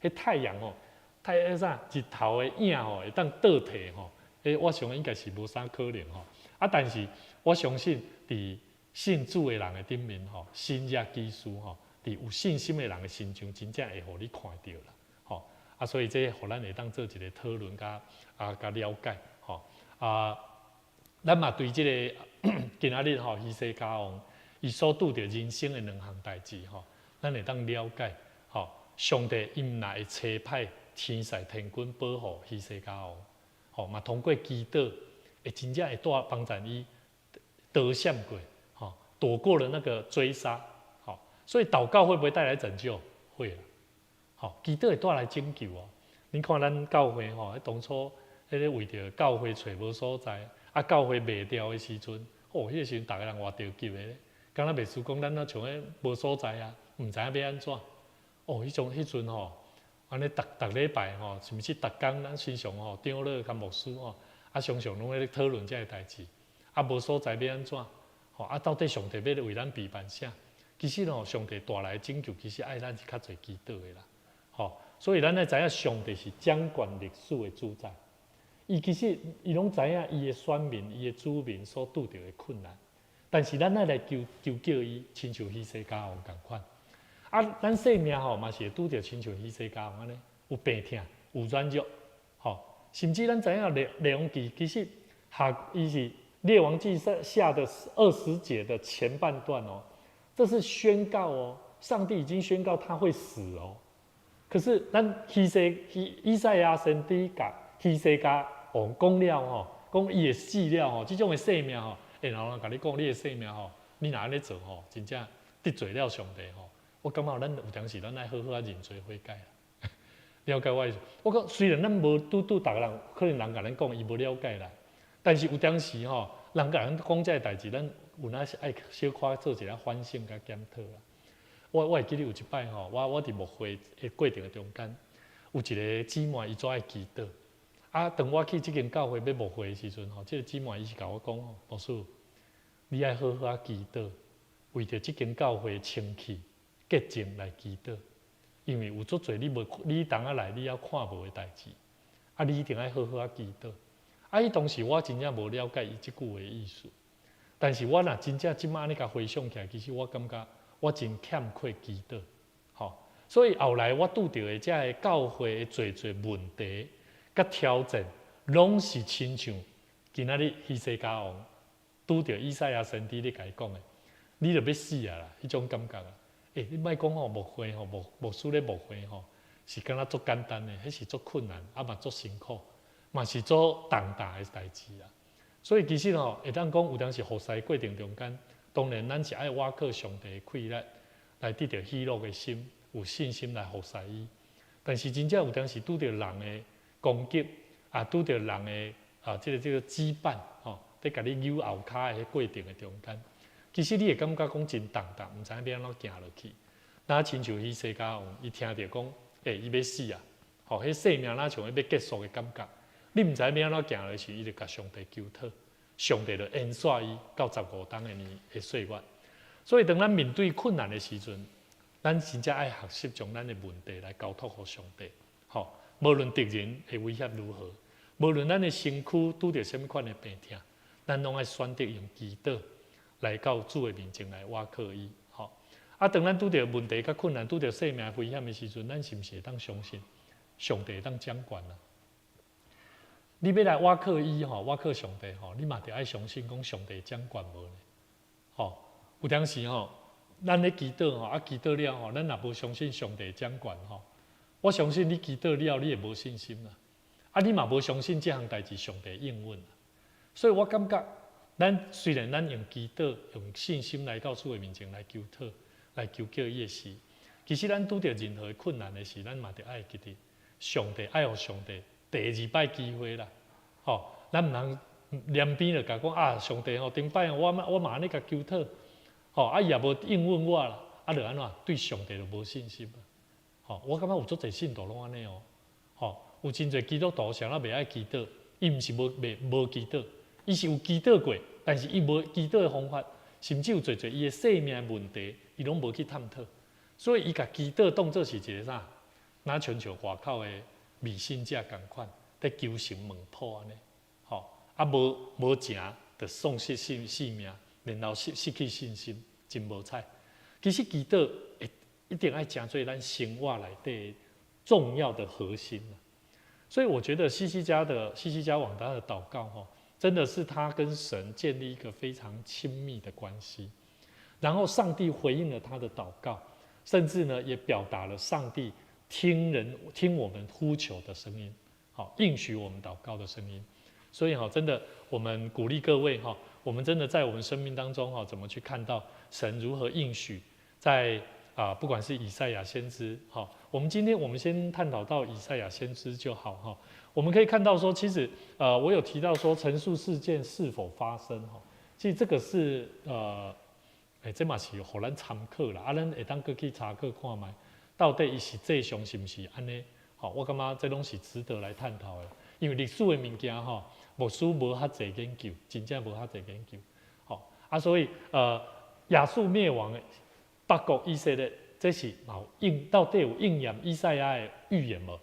Speaker 1: 彼太陽哦，太陽啥日頭的影吼會當倒退吼，欸，我想應該是無啥可能吼。啊，但是我相信佇信主的人的頂面吼，新約基督吼，佇有信心的人的身上，真正會予你看著啦。吼，啊，所以這予咱會當做一個討論佮啊佮了解吼啊。咱嘛對這个今仔日吼，希西家王伊所拄著人生的兩項代誌吼，咱會當了解吼，上帝伊毋但會差派天使天軍保護希西家王，吼嘛通過祈禱，會真正會帶幫助伊躲閃過，吼躲過了那個追殺，吼，所以禱告會不會帶來拯救？會啦，吼，祈禱會帶來拯救哦。你看咱教會吼，當初彼个為著教會揣無所在。啊，教會賣掉的時陣，哦，彼个時陣逐个人偌著急的咧，敢若袂輸講咱若像彼無所在啊，毋知影欲按怎。哦，彼種彼陣吼，按呢逐逐禮拜吼，甚至逐工咱時常吼，長老佮牧師吼，啊常常攏咧討論這个代誌。啊，無所在欲按怎？吼，啊，到底上帝欲為咱備辦啥？其實吼，上帝帶來的拯救，其實愛咱是較濟祈禱的啦。吼，所以咱愛知影上帝是掌管歷史的主宰。伊其實伊攏知影伊的選民、伊的子民所拄著的困難，但是咱愛來求求叫伊，親像希西家王仝款。啊，咱生命吼嘛是會拄著親像希西家王按呢，有病疼、有軟弱，吼，甚至咱知影列列王紀其實下伊是列王紀下的20節的前半段哦，這是宣告哦，上帝已經宣告他會死哦。可是咱希西希以賽亞先知共希西家王講了吼，講伊會死了吼，這種的生命吼，欸，然後人共你講你的生命吼，你若按呢做吼，真正得罪了上帝吼。我感覺咱有當時咱愛好好仔認罪悔改啦。了解我意思？我講雖然咱無拄拄逐个人，可能人共咱講伊無了解啦，但是有當時吼，人共咱講這个代誌，咱有哪是愛小可做一下反省佮檢討啦。我會記得有一擺吼，我佇牧會的過程的中間，有一个姊妹伊做愛祈禱。啊，當我去這間教會欲牧會的時陣吼，這个姊妹伊是共我講吼，牧師，你愛好好仔祈禱，為著這間教會清氣潔淨來祈禱，因為有足濟你無你當仔來你猶看無的代誌，啊，你一定愛好好仔祈禱。啊，彼當時我真正無了解伊這句話的意思，但是我若真正這馬按呢共回想起來，其實我感覺我真欠缺祈禱，吼，所以後來我拄著的這个教會的濟濟問題佮挑戰，攏是親像今仔日希西家王拄著以賽亞先知咧共伊講的，你著欲死啊啦，彼種感覺啊！欸，你莫講吼牧會吼牧牧師咧牧會吼，是敢若足簡單的，彼是足困難，啊嘛足辛苦，嘛是足重大的代誌啊。所以其實吼，會當講有當時服侍過程中間，當然咱是愛倚靠上帝的氣力，來得著喜樂的心，有信心來服侍伊。但是真正有當時拄著人的攻擊，啊，拄著人的啊，這個羈絆，吼，佇共你扭後跤的彼過程的中間，其實你會感覺講真重擔，毋知影欲按怎行落去。若親像希西家王，伊聽著講，欸，伊欲死啊！吼，彼生命若像欲結束的感覺，你毋知影欲按怎行落去，伊就共上帝求討，上帝就延續伊到15冬的年的歲月。所以當咱面對困難的時陣，咱真正愛學習將咱的問題來交託予上帝。吼，無論敵人的威脅如何，無論咱的身軀拄著啥物款的病痛，咱攏愛選擇用祈禱來到主的面前來倚靠伊。吼，啊，當咱拄著問題佮困難，拄著生命危險的時陣，咱是毋是會當相信上帝會當掌管啊？你欲來倚靠伊吼，倚靠上帝吼，你嘛著愛相信講上帝掌權無呢？吼，有當時吼，咱咧祈禱吼，啊祈禱了吼，咱若無相信上帝掌權吼，我相信你祈禱了，你會無信心啦。啊，你嘛無相信這項代誌上帝應允。所以我感覺，咱雖然咱用祈禱、用信心來到主的面前來求討、來求叫伊的時，其實咱拄著任何困難的時，咱嘛著愛記得上帝愛予上帝第二擺機會啦。吼，咱毋通兩邊就共講啊，上帝吼，頂擺我我嘛按呢共求討，吼，啊伊也無應允我啦，啊就按怎對上帝就無信心啊。吼，我感覺有足濟信徒攏按呢哦，吼，有真濟基督徒啥仔袂愛祈禱，伊毋是無袂無祈禱，伊是有祈禱過，但是伊無祈禱的方法，甚至有濟濟伊的生命的問題，伊攏無去探討，所以伊共祈禱當做是一個啥，若親像外口的迷信者仝款，佇求神問卜按呢，吼，啊無無成，就喪失性性命，然後失失去信心，真無彩。其實祈禱會一定愛成做咱生活內底重要的核心。所以我覺得希西家王他的禱告，吼，真的是他跟神建立一個非常親密的關係，然後上帝回應了他的禱告，甚至呢也表達了上帝聽人聽我們呼求的聲音，好應許我們禱告的聲音。所以哈，真的我們鼓勵各位哈，我們真的在我們生命當中哈，怎麼去看到神如何應許在啊，不管是以賽亞先知，哈，我們今天我們先探討到以賽亞先知就好哈。我們可以看到說，其實我有提到說陳述事件是否發生哈，其實這個是這嘛是予咱參考啦，啊，咱會當閣去查考看覓，到底伊實際上是毋是按呢？吼，我感覺這攏是值得來探討的，因為歷史的物件吼，牧師無遐濟研究，真正無遐濟研究，吼啊，所以亞述滅亡的北國以色列，這是有應到底有應驗以賽亞的預言無？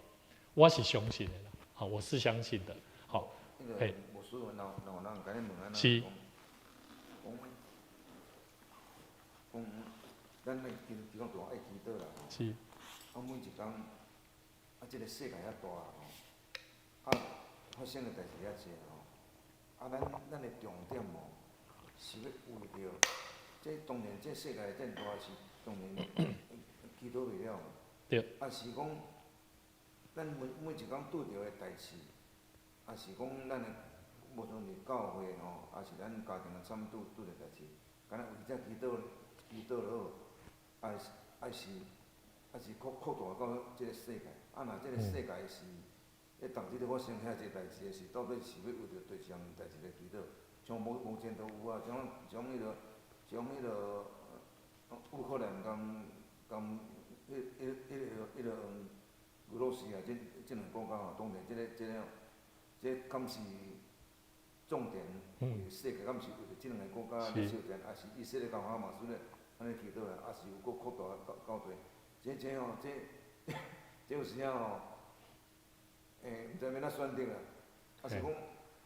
Speaker 1: 我是相信的啦，好，我是相信的，好，
Speaker 4: 嘿，牧師，若若有人共你問按怎
Speaker 1: 是
Speaker 4: 講，講咱來基基督徒愛祈禱啦，吼，
Speaker 1: 是，
Speaker 4: 啊每一工，啊這個世界遐大吼，啊發生的代誌遐濟吼，啊咱咱的重點吼，是欲為著，這當然這世界變大是當然祈禱袂了，
Speaker 1: 對，
Speaker 4: 啊是講，咱每每一工拄著的代誌，啊是講咱的無論是教會吼，抑是咱家庭的啥物拄拄著代誌，敢若為這祈禱祈禱就好，抑是抑是抑是擴擴大到這個世界，啊若這個世界是，咧當這個發生遐濟代誌的時，到底是欲為著佗一項代誌來祈禱？像目目前都有啊，像像彼個像彼個烏克蘭佇佇彼彼彼個彼個俄羅斯啊，這這兩個國家吼，當然這個這個這敢是重點，為世界敢是為著這兩個國家來相戰，抑是以色列佮哈馬斯咧按呢祈禱啦，抑是有閣擴大到到佗？這這吼，這這有時仔吼，毋知欲按怎選擇啦。抑是講，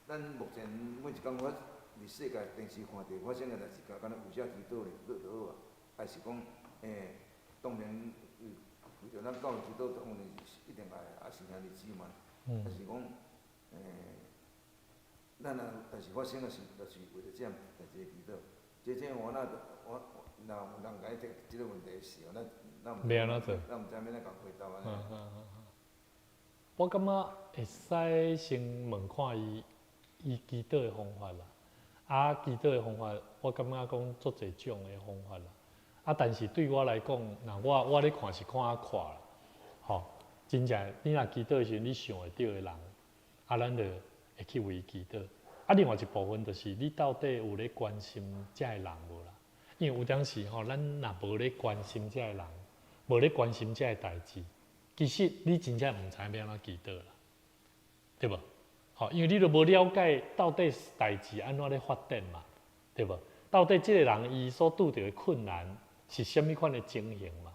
Speaker 4: 咱目前每一工我佇世界電視看著發生的代誌，敢若為這祈禱咧就好啊。抑是講，當然為為著咱教會祈禱，當然是一定愛，抑是兄弟姊妹，抑是講，咱若代誌發生的時，就是為著這項代誌來祈禱。這這我若我若有人共伊提這個問題的時候，咱咱毋
Speaker 1: 欲按怎做？
Speaker 4: 咱毋知欲按怎共回答按呢。
Speaker 1: 我感覺會使先問看伊伊祈禱的方法啦。啊，祈禱的方法，我感覺講足濟種的方法啦。啊，但是對我來講，若我我咧看是看較闊啦，吼，真正你若祈禱的時陣，你想會著的人，啊，咱就會去為伊祈禱。啊，另外一部分就是你到底有咧關心遮的人無啦？因為有當時吼，咱若無咧關心遮的人，無咧關心遮的代誌，其實你真正毋知欲按怎祈禱啦，對無？吼，因為你都無了解到底代誌按怎咧發展嘛，對無？到底這個人伊所拄著的困難是啥物款的情形嘛？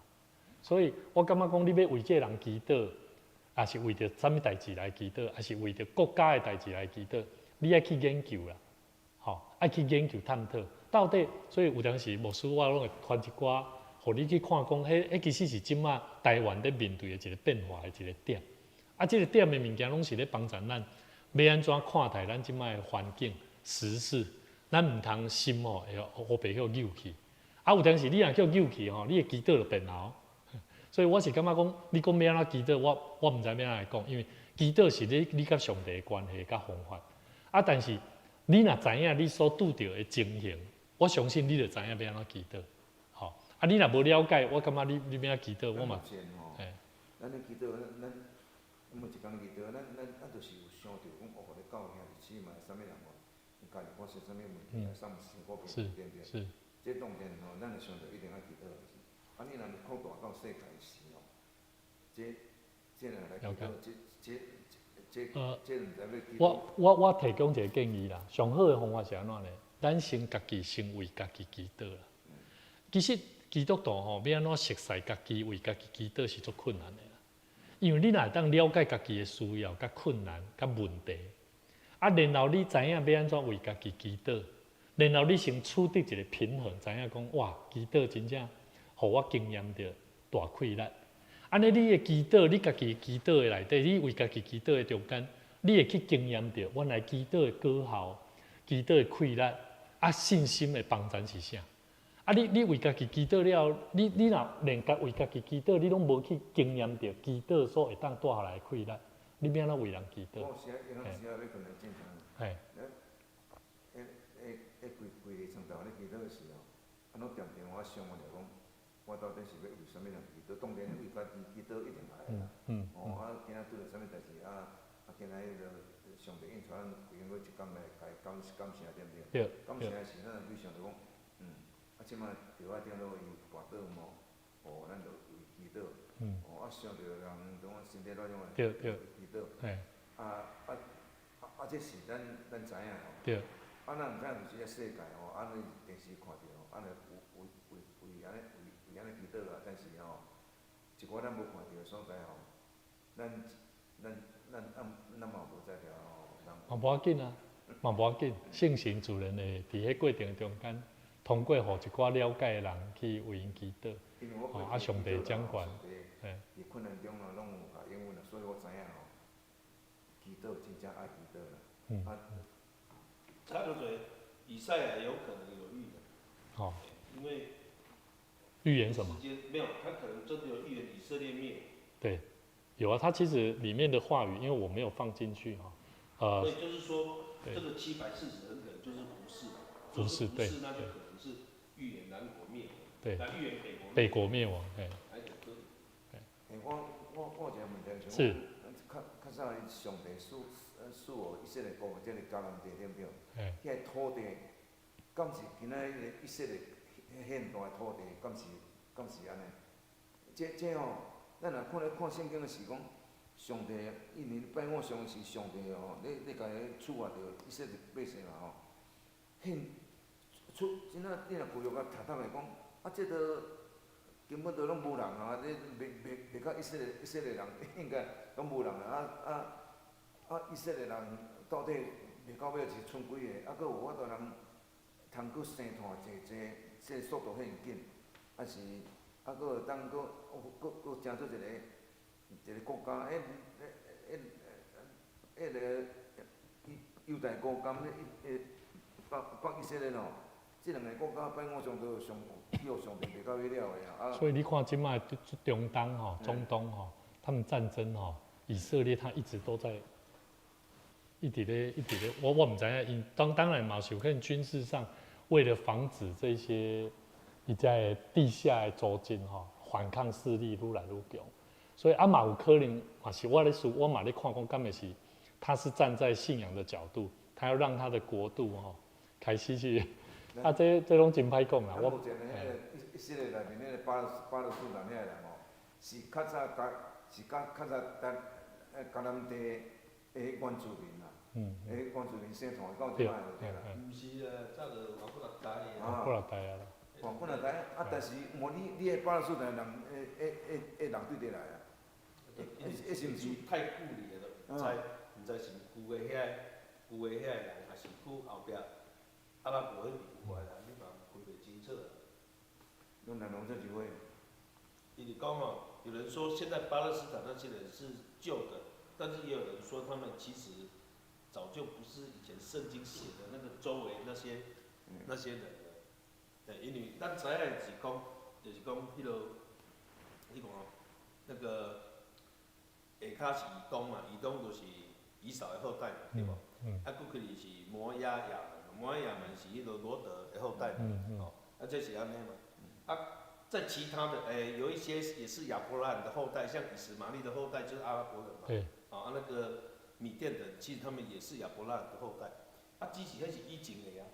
Speaker 1: 所以我感覺講，你欲為這個人祈禱，抑是為著啥物代誌來祈禱，抑是為著國家的代誌來祈禱，你愛去研究啦，吼，愛去研究探討到底。所以有當時牧師我攏會傳一寡，予你去看講，彼彼其實是這馬台灣咧面對的一個變化的一個點。啊，這個點的物件攏是咧幫助咱，欲按怎看待咱這馬的環境時事，咱毋通心吼會烏白予扭去。啊，有當時你若叫扭去吼，你的祈禱就變喉。所以我是感覺講，你講欲按怎祈禱，我毋知欲按怎來講，因為祈禱是你佮上帝的關係佮方法。啊，但是你若知影你所拄著的情形，我相信你就知影欲按怎祈禱。吼，啊，你若無了解，我感覺你欲按怎祈禱，我嘛，
Speaker 4: 嘿。咱咧祈禱，咱每一工祈禱，咱就是有想著講，哦，咧教兄弟姊妹啥物人哦，家己發生啥物問題，啥物生活變對毋對？
Speaker 1: 是。
Speaker 4: 這當然吼，咱會想著一定愛祈禱的是。啊，你若是擴大到世界時吼，這若來祈禱，這毋知欲祈禱。
Speaker 1: 我提供一個建議啦，上好的方法是按怎呢？咱先家己先為家己祈禱啦。其實基督徒吼，欲按怎熟似家己為家己祈禱是足困難的啦。因為你若會當了解家己的需要、佮困難、佮問題，啊，然後你知影欲按怎為家己祈禱，然後你先取得一個平衡，知影講哇，祈禱真正予我經驗著大氣力。按呢，你的祈禱，你家己祈禱的內底，你為家己祈禱的中間，你會去經驗著原來祈禱的果效、祈禱的氣力，啊，信心的幫助是啥？啊你，你為家己祈禱了，你若連家為家己祈禱，你攏無去經驗著祈禱所會當帶下來的氣力，你欲按怎為人祈禱？
Speaker 4: 我時有當時啊，欲困來正常。
Speaker 1: 嘿。
Speaker 4: 咧，規个床頭咧祈禱的時候，啊，攏定定我想就講，我到底是欲為啥物人祈禱？當然為家己祈禱一定愛啦。哦，啊，今仔拄著啥物代誌啊？啊，今仔彼个上帝應帶咱規工閣一工來共伊感謝，對毋對？
Speaker 1: 對。
Speaker 4: 感謝的時，咱就去想著講，啊，這擺著愛頂落伊跋倒無，哦，咱就為祈禱。哦，啊，想著人當身體軟弱，
Speaker 1: 對。
Speaker 4: 祈禱。
Speaker 1: 嘿。
Speaker 4: 啊，這是咱知影吼。
Speaker 1: 對。
Speaker 4: 啊，咱毋知影就是這世界吼，按呢電視看著吼，按呢有為按呢為按呢祈禱啊，但是吼，一寡咱無看著的所在吼，咱嘛無才調吼。
Speaker 1: 嘛無要緊啊，嘛無要緊。聖神自然會佇彼過程中間，通過予一寡了解的人去為𪜶祈禱，吼，啊，上帝掌管。
Speaker 4: 嘿。佇困難中啊，攏有共應允啊，所以我知影吼，祈禱真正愛祈禱啦。啊。
Speaker 5: 插個嘴，以賽亞有可能有預言。
Speaker 1: 好。
Speaker 5: 因為
Speaker 1: 預言什麼？
Speaker 5: 時間沒有，他可能真的有預言以色列滅。
Speaker 1: 對，有啊，他其實裡面的話語，因為我沒有放進去哈。
Speaker 5: 所以就是說，這個740很可能就是服事。
Speaker 1: 服事對。
Speaker 5: 那就可能是預言南國滅亡。
Speaker 1: 對。
Speaker 5: 預言北國。
Speaker 1: 北國滅亡，對。
Speaker 4: 欸，我有一個問題，
Speaker 1: 是。
Speaker 4: 較早上帝賜予以色列國這个迦南地，對毋對？彼个土地，敢是今仔彼个以色列現代土地，敢是按呢？這吼，咱若看咧看聖經的是講，上帝因為拜偶像是上帝吼，咧共伊處罰著以色列百姓嘛吼。現出真正你若舊約共讀讀會講，啊，這都根本都攏無人啊！這袂袂佮以色列人應該攏無人啊啊啊！以色列人到底袂到尾是賰幾个？啊，閣有法度人通閣生湠濟濟，這速度遐爾緊，啊是啊，閣會當閣成做一個國家？彼个猶大國佮北以色列吼，這兩个國家拜偶像都上去予上帝袂到尾了的啊！
Speaker 1: 所以你看這擺中東吼、中東吼，他們戰爭吼，以色列他一直都在。一直咧，一直咧，我毋知影，𪜶當然嘛是有可能軍事上為了防止這些伊在地下的組織吼，反抗勢力愈來愈強，所以啊嘛有可能嘛是我咧思，我嘛咧看講，敢會是他是站在信仰的角度，他要讓他的國度吼開始去，啊這攏真歹講啦。我
Speaker 4: 目前彼个以色列內面彼个巴勒斯坦遐个人吼，是較早共是較較早咱迦南地的原住民啦。欸，原住民生湠到這擺就對啦。
Speaker 5: 毋是啊，早就外幾若代
Speaker 1: 啊。幾若代啊啦。
Speaker 4: 外幾若代啊，但是無你彼巴勒斯坦人會人對佗來啊？彼是毋是
Speaker 5: 太久哩了？毋知是舊的遐个人，還是佫後壁阿拉伯彼邊過來人，你嘛分袂清楚啊。
Speaker 4: 攏難講這一回。
Speaker 5: 伊就講哦，有人說現在巴勒斯坦那些人是舊的，但是也有人說他們其實早就不是以前聖經寫的那個周圍那些人了。对，因為咱知影是講，就是講彼個，你看哦，那個下跤是以東嘛，以東就是以掃的後代嘛，對無？啊，閣去是摩押亞捫，摩押亞捫是彼個羅得的後代嘛，哦，啊，這是按呢嘛。啊，在其他的，有一些也是亞伯拉罕的後代，像以實瑪利的後代就是阿拉伯人嘛。啊，那個米甸人，其實他們也是亞伯拉罕的後代。啊，只是彼是以前的啊，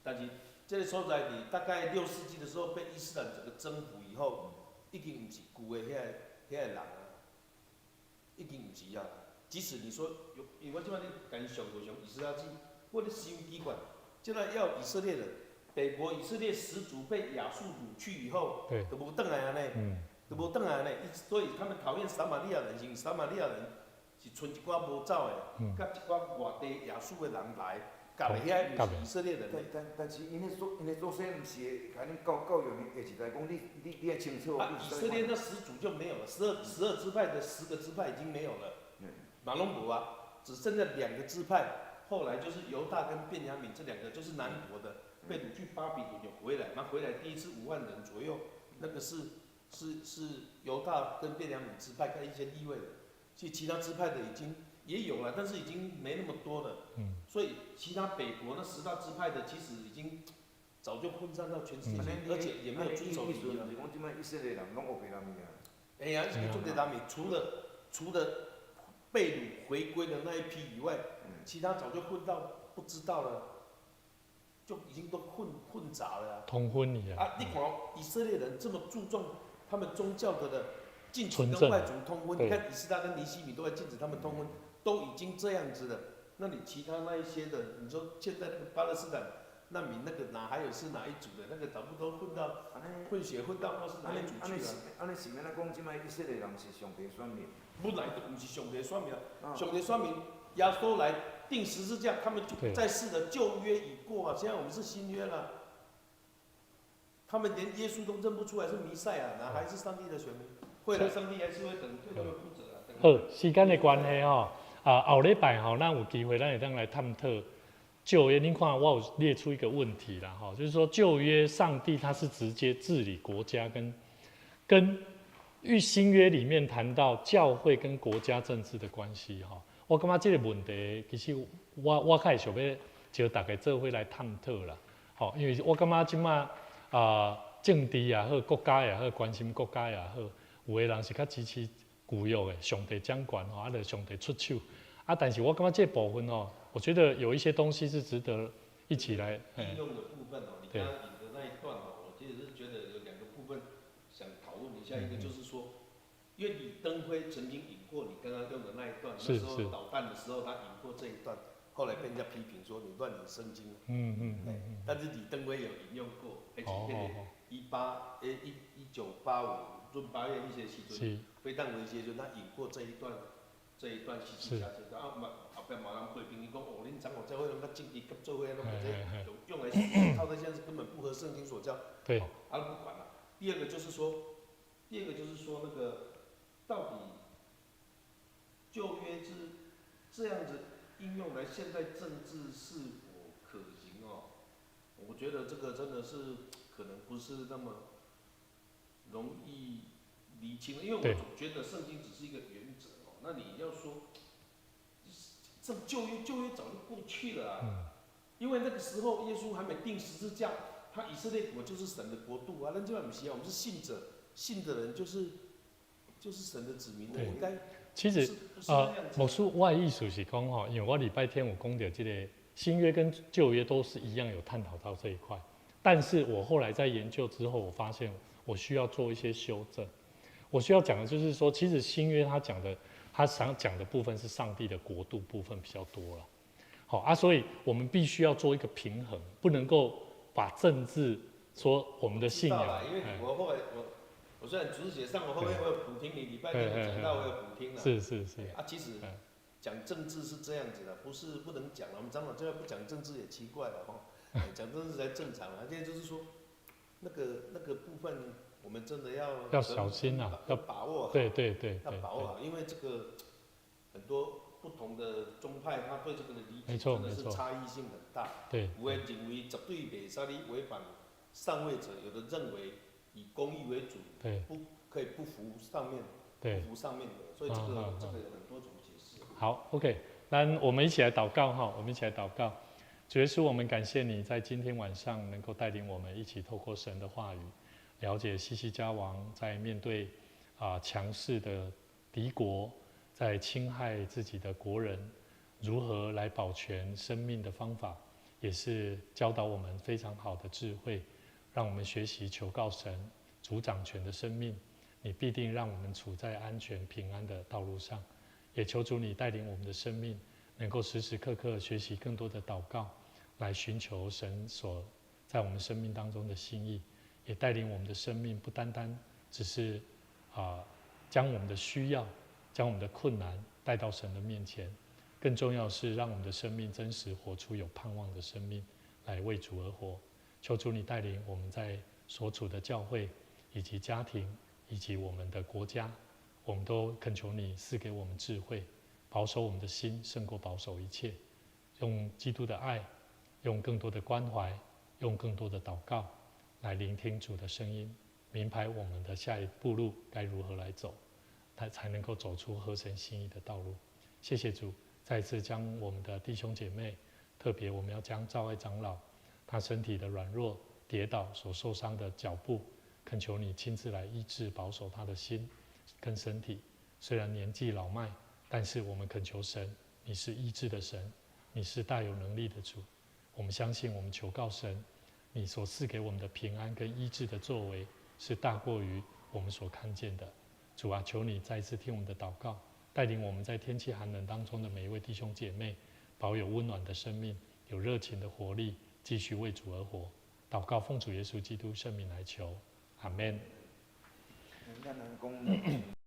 Speaker 5: 但是這個所在佇大概6世紀的時候被伊斯蘭整個征服以後，已經毋是舊的遐個人啊，已經毋是啊。即使你說有，因為我這擺咧共伊上過上以斯拉記，我咧想奇怪，這個要以色列人，北國以色列始祖被亞述擄去以後，都無轉來啊呢，都無轉來呢。所以他們討厭撒瑪利亞人，是因為撒瑪利亞人是賰一寡無走的，佮一寡外地亞述的人來，夾佇遐毋是以色列人。
Speaker 4: 但是𪜶的祖先毋是會共恁教育𪜶下一代講你愛清楚。
Speaker 5: 啊，以色列那始祖就沒有了，十二支派的10個支派已經沒有了，嘛攏無啊，只剩下兩個支派。後來就是猶大跟便雅憫這兩個，就是南國的，被擄去巴比倫有回來，那回來第一次5萬人左右，那個是猶大跟便雅憫支派跟一些利未人，其實其他支派的已經也有了，但是已經沒那麼多了。所以其他北國那10大支派的，其實已經早就分散到全世界，而且也沒有遵守禮儀了。
Speaker 4: 就是講這擺以色列人攏烏白南面啊。
Speaker 5: 哎呀，這個南面除了被擄回歸的那一批以外，其他早就混到不知道了，就已經都混雜了啊。
Speaker 1: 通婚一樣。
Speaker 5: 啊，你看以色列人這麼注重他們宗教的禁止跟外族通婚，你看以斯拉跟尼希米都在禁止他們通婚，都已經這樣子了。那你其他那一些的，你說現在那個巴勒斯坦難民那個哪還有是哪一族的？那個早不都混到混血混到不知道是哪一族去了？
Speaker 4: 按呢是按怎講？這擺以色列人是上帝選民。
Speaker 5: 本來就毋是上帝選民，上帝選民耶穌來釘十字架，他們就不在世的舊約已過啊，現在我們是新約了。他們連耶穌都認不出來是彌賽亞，哪還是上帝的選民？會來，上帝還是會等對他們負責啊。
Speaker 1: 好，時間的關係吼，啊，後禮拜吼，咱有機會咱會當來探討舊約。您看我有列出一個問題啦，吼，就是說舊約上帝他是直接治理國家跟新約裡面談到教會跟國家政治的關係，吼，我感覺這個問題其實我較會想欲招大家做伙來探討啦，吼，因為我感覺這馬啊政治也好，國家也好，關心國家也好，有的人是較支持舊約的，上帝掌權吼，啊，就上帝出手，啊，但是我感覺這部分吼，我覺得有一些東西是值得一起來
Speaker 5: 應用的部分哦，你剛剛引的那一段哦，我其實是覺得有兩個部分想討論一下，一個就是說，因為李登輝曾經引過你剛剛用的那一段，那時候導彈的時候他引過這一段，後來被人家批評說你亂引聖經。但是李登輝有引用過，而且那個1985閏八月一些時陣，飛彈威脅就他引過這一段，這一段戲劇下這段啊嘛後壁嘛人批評伊講哦，恁長老教會攏佮政治佮做伙攏佮這用來套在現在根本不合聖經所教。啊不管了。第二個就是說那個到底舊約是這樣子應用來現代政治是否可行哦？我覺得這個真的是可能不是那麼容易釐清，因為我總覺得聖經只是一個原則哦。那你要說，這舊約早就過去了啊，因為那個時候耶穌還沒釘十字架，他以色列國就是神的國度啊。咱這擺毋是啊，我們是信者，信的人就是神的子民，應該。
Speaker 1: 其實啊，牧師，我的意思是講吼，因為我禮拜天有講到這個新約跟舊約都是一樣有探討到這一塊，但是我後來在研究之後，我發現我需要做一些修正。我需要講的就是說，其實新約他講的，他想講的部分是上帝的國度部分比較多了。好啊，所以我們必須要做一個平衡，不能夠把政治說我們的信仰。
Speaker 5: 因為我後來我雖然主寫上，我後面我有補聽你禮拜天講到，我有補聽了。
Speaker 1: 是是是。
Speaker 5: 啊，其實講政治是這樣子的，不是不能講了。我們長老這邊不講政治也奇怪了哈，講政治才正常啊。現在就是說，那個部分，我們真的要
Speaker 1: 要小心啊，
Speaker 5: 要把握好。
Speaker 1: 對對對。
Speaker 5: 要把握好，因為這個很多不同的宗派，他對這個的理解真的是差異性很大。
Speaker 1: 對。
Speaker 5: 有的認為絕對袂使你違反上位者，有的认為以公義為主，不可以不服上面，不服上面的，所以這個有很多種解釋。
Speaker 1: 好，OK，那我們一起來禱告哈，我們一起來禱告。主耶穌，我們感謝你在今天晚上能夠帶領我們一起透過神的話語，了解希西家王在面對強勢的敵國，在侵害自己的國人，如何來保全生命的方法，也是教導我們非常好的智慧，讓我們學習求告神主掌權的生命，你必定讓我們處在安全平安的道路上。也求主你帶領我們的生命，能夠時時刻刻學習更多的禱告，來尋求神所在我們生命當中的心意，也帶領我們的生命不單單只是將我們的需要、將我們的困難帶到神的面前，更重要是讓我們的生命真實活出有盼望的生命，來為主而活。求主你帶領我們在所處的教會，以及家庭，以及我們的國家，我們都懇求你賜給我們智慧，保守我們的心勝過保守一切，用基督的愛，用更多的關懷，用更多的禱告，來聆聽主的聲音，明白我們的下一步路該如何來走，他才能夠走出合神心意的道路。謝謝主，再次將我們的弟兄姐妹，特別我們要將趙愛長老他身體的軟弱、跌倒所受傷的腳步，懇求你親自來醫治、保守他的心跟身體。雖然年紀老邁，但是我們懇求神，你是醫治的神，你是大有能力的主。我們相信，我們求告神，你所賜給我們的平安跟醫治的作為，是大過於我們所看見的。主啊，求你再次聽我們的禱告，帶領我們在天氣寒冷當中的每一位弟兄姐妹，保有溫暖的生命，有熱情的活力，繼續為主而活。禱告奉主耶穌基督聖名來求，阿門。
Speaker 4: 咱來講。